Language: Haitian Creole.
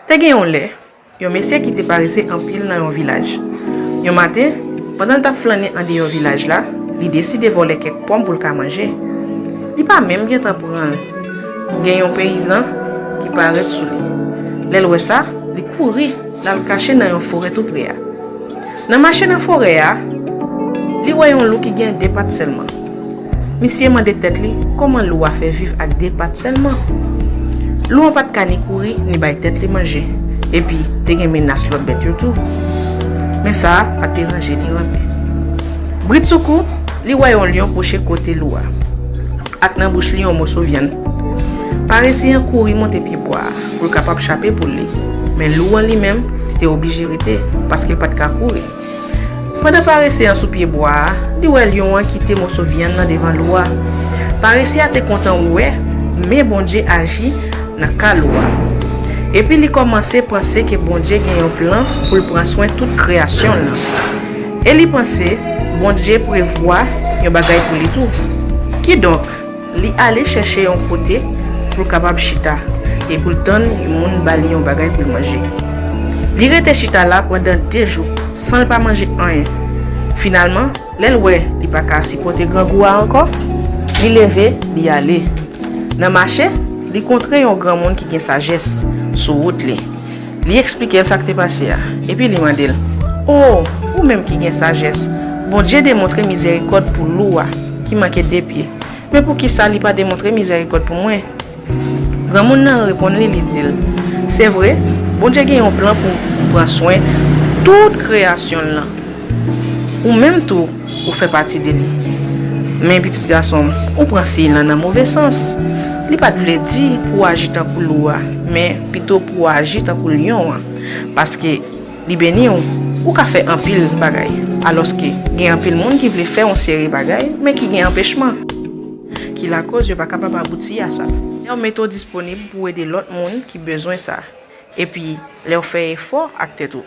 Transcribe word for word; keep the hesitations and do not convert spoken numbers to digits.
Te gen yon lè, yon mesye ki te parese anpil nan yon vilaj. Yon maten, pandan l t ap flannen andeyò vilaj la, li deside vòlè kèk pòm pou l ka manje. Li pa menm gentan pran l. Gen yon peyizan ki parèt sou li. Lè l wè sa, li kouri, l al kache nan yon forè tou pre a. Nan mache nan forè a, li wè yon lou ki gen de pat sèlman. Misye mande tèt li kòman lou a fè viv ak de pat sèlman. Lou an pa t ka ni kouri ni bay tèt li manje, epi te gen menas lòt bèt yo tou. Men sa a pa t deranje li anpil. Britsoukou, li wè yon lyon pwoche kote lou a. Ak nan bouch li yon moso vyann. Parese an kouri monte pye bwa a pou l kapab chape poul li. Men lou an li menm, li te oblije rete, paske l pa t ka kouri. Pandan parese an sou pye bwa a, li wè lyon an kite moso vyann nan devan lou a. Parese a te kontan wè men Bondye aji nan ka lou a. Epi li kòmanse panse ke Bondye gen yon plan pou l pran swen tout kreyasyon l lan. E li panse Bondye prevwa yon bagay pou li tou. Kidonk, li ale chèche yon kote pou l kapab chita e pou l tann yon moun ba li yon bagay pou l manje. Li rete chita la pandan de jou san l pa manje anyen. Finalman, lè l wè li pa ka sipòte grangou a ankò, li leve, li ale. Nan mache, li kontre yon granmoun ki gen sajès sou wout li. Li eksplike l sa k te pase a, epi li mande l, "O, ou menm ki gen sajès, Bondye demontre mizèrikòd pou lou a ki manke de pye. Men poukisa li pa demontre mizèrikòd pou mwen?" Granmoun nan reponn li, li di l, "Se vre, Bondye gen yon plan pou pran swen tout kreyasyon l lan. Ou menm tou, ou fè pati de li. Men, pitit gason m, ou pran siy lan nan move sans. Li pa t vle di pou w aji tankou lou a, men pito pou w aji tankou lyon an. Paske li beni w, ou ka fè anpil bagay. Alòske gen anpil moun ki vle fè yon seri bagay, men ki gen anpechman. Ki lakoz yo pa kapab abouti a sa. Lè w mete w disponib pou w ede lòt moun ki bezwen sa. Epi, lè w fè efò ak tèt ou.